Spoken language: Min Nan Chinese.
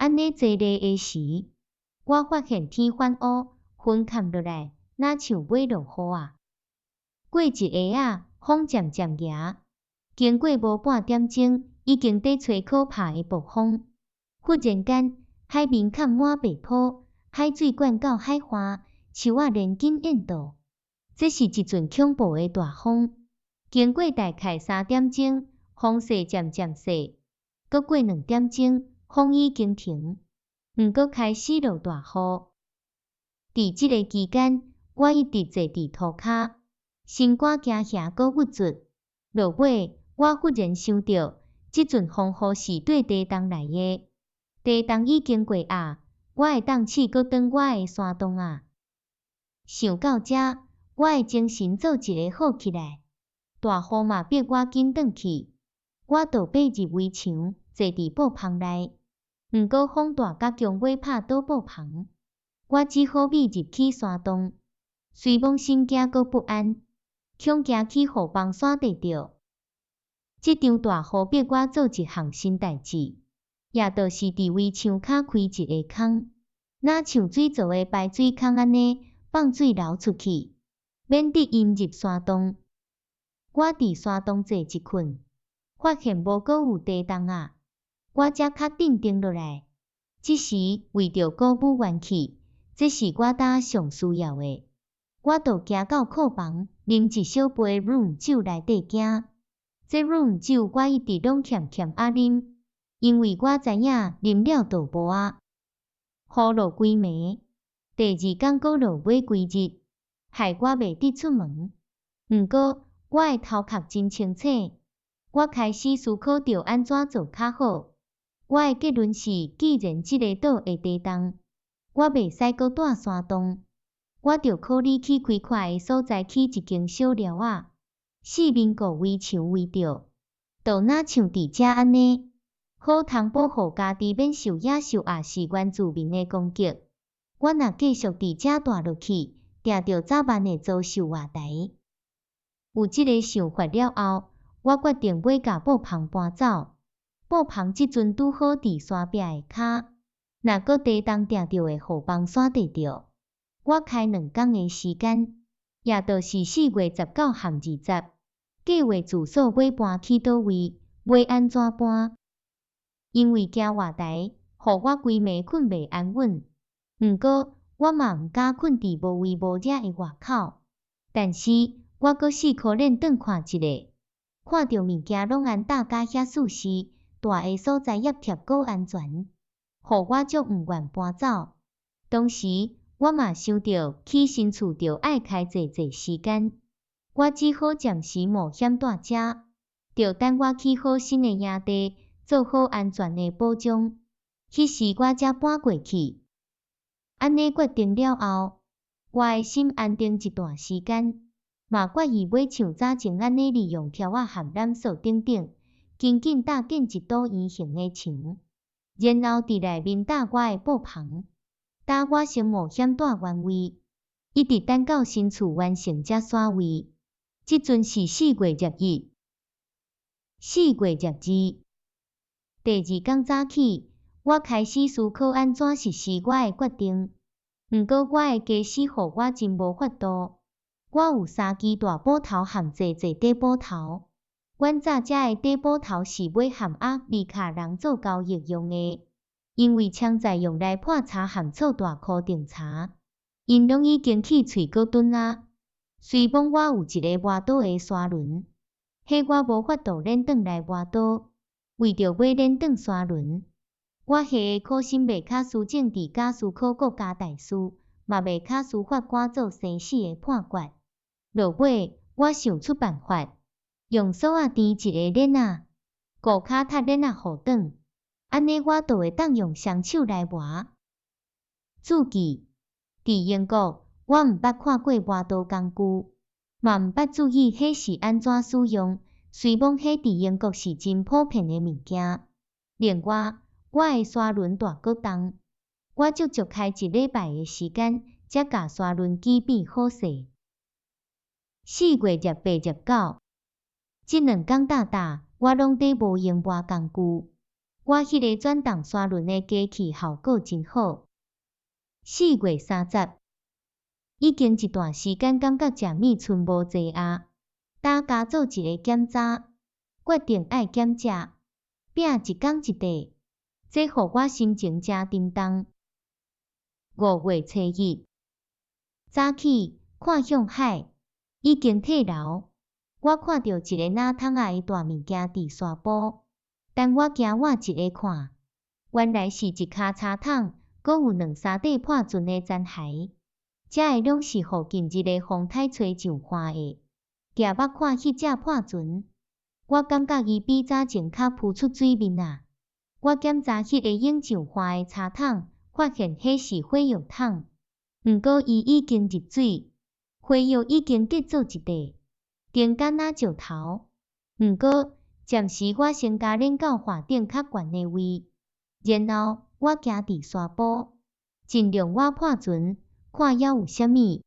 按呢坐咧的時，我發現天反烏，雲崁落來，若像欲落雨啊。過一下仔，風漸漸行，經過無半點鐘，已經佇吹可怕的暴風。忽然間，海面崁滿白泡，海水灌到海岸，樹仔連根淹倒。這是一陣恐怖的大風。經過大概3點鐘，風勢漸漸細，閣過2點鐘，風已經停，毋過開始落大雨。佇這个期間，我一直坐佇塗跤，心肝驚嚇閣鬱卒。落尾，我忽然想著，這陣風雨是對地洞來的，地洞已經過啊，我會當試閣轉我的山洞啊。想到這，我的精神做一个好起來。大雨嘛逼我緊轉去，我倒爬入圍牆，坐佇布篷內。毋過風大甲強欲拍倒布篷，我只好覕入去山洞。雖罔心驚閣不安，恐驚去予崩山硩著。這場大雨逼我做一項新代誌，也就是佇圍牆跤開一个空，若像水槽的排水孔按呢，放水流出去，免得淹入山洞。我佇山洞坐一困，發現無閣有地洞啊，我才較鎮定落來。這時為著鼓舞元氣，這是我今上需要的。我就行到庫房，啉一小杯 rum 酒來綴驚。這 rum 酒我一直攏欠欠仔啉，因為我知影啉了就無啊。雨落規暝，第二工閣落欲規日，害我袂得出門。毋過我的頭殼真清醒，我開始思考著按怎做較好。我的結論是，既然這个島會地動，我袂使閣蹛山洞，我著考慮去開闊的所在起一間小寮仔，四面閣圍牆圍著，就若像佇遮按呢，好通保護家己免受野獸抑是原住民的攻擊。我若繼續佇遮蹛落去，定著早晚會遭受外待。有這个想法了後，我決定欲共布篷搬走。布篷這陣拄好佇山壁的跤，若閣地動定著會予崩山硩著。我開2工的時間，也就是4月19和20，計劃住所欲搬去佗位，欲按怎搬？因為驚外台，予我規暝睏袂安穩。毋過，我嘛毋敢睏佇無位無遮的外口。但是，我閣試可能轉看一下，看著物件攏按搭甲遐舒適，蹛的所在也貼閣安全，予我足毋願搬走。同時，我嘛想著起新厝著愛開濟濟時間，我只好暫時冒險蹛遮，著等我起好新的營地，做好安全的保障，彼時我才搬過去。按呢決定了後，我的心安定一段時間，嘛決意欲像早前按呢利用柱仔和纜索等等，緊緊搭建一堵圓形的牆，然後佇內面搭我的布篷。今我先冒險蹛原位，一直等到新厝完成才徙位。這陣是4月21，4月22，第二工早起，我開始思考按怎實施我的決定。毋過我的家私予我真無法度。我有三支大斧頭和濟濟短斧頭。阮早遮的短斧頭是買和鴨厘卡人做交易用的，因為槍在用來破柴和做大箍定柴，𪜶攏已經去喙閣鈍啊。雖罔我有一个磨刀的砂輪，彼我無法度輾轉來磨刀。為著欲輾轉砂輪，我下的苦心袂卡司政佇賈斯科國家大事，嘛袂卡司法官做生死的判決。落尾，我想出辦法，用索仔纏一个鏈仔，五跤踢鏈仔予轉，按呢我就會當用雙手來磨。注記：佇英國，我毋捌看過磨刀工具，嘛毋捌注意彼是按怎使用。雖罔彼佇英國是真普遍的物件。另外，我的砂輪大閣重，我足足開一禮拜的時間，才共砂輪機變好勢。4月28、29，這2工罩罩，我攏佇無閒磨工具。我彼个轉動沙輪的機器效果真好。4月30，已經一段時間感覺食物賰無濟矣，今加做一个檢查，決定愛減食，摒一工一塊，這予我心情誠沉重。5月初一，早起看向海，已經退流，我看著一个若桶仔的大物件佇沙埔，等我行倚一下看，原來是一跤柴桶，閣有兩三塊破船的殘骸。這个攏是予近日的風颱吹上岸的。舉目看彼隻破船，我感覺伊比早前較浮出水面矣。我檢查彼個湧上岸的柴桶，發現彼是火藥桶，毋過伊已經入水，火藥已經結做一塊，重敢若石頭。毋過暫時我先共連到岸頂較懸的位，然後我行佇沙埔，盡量倚破船，看猶有啥物。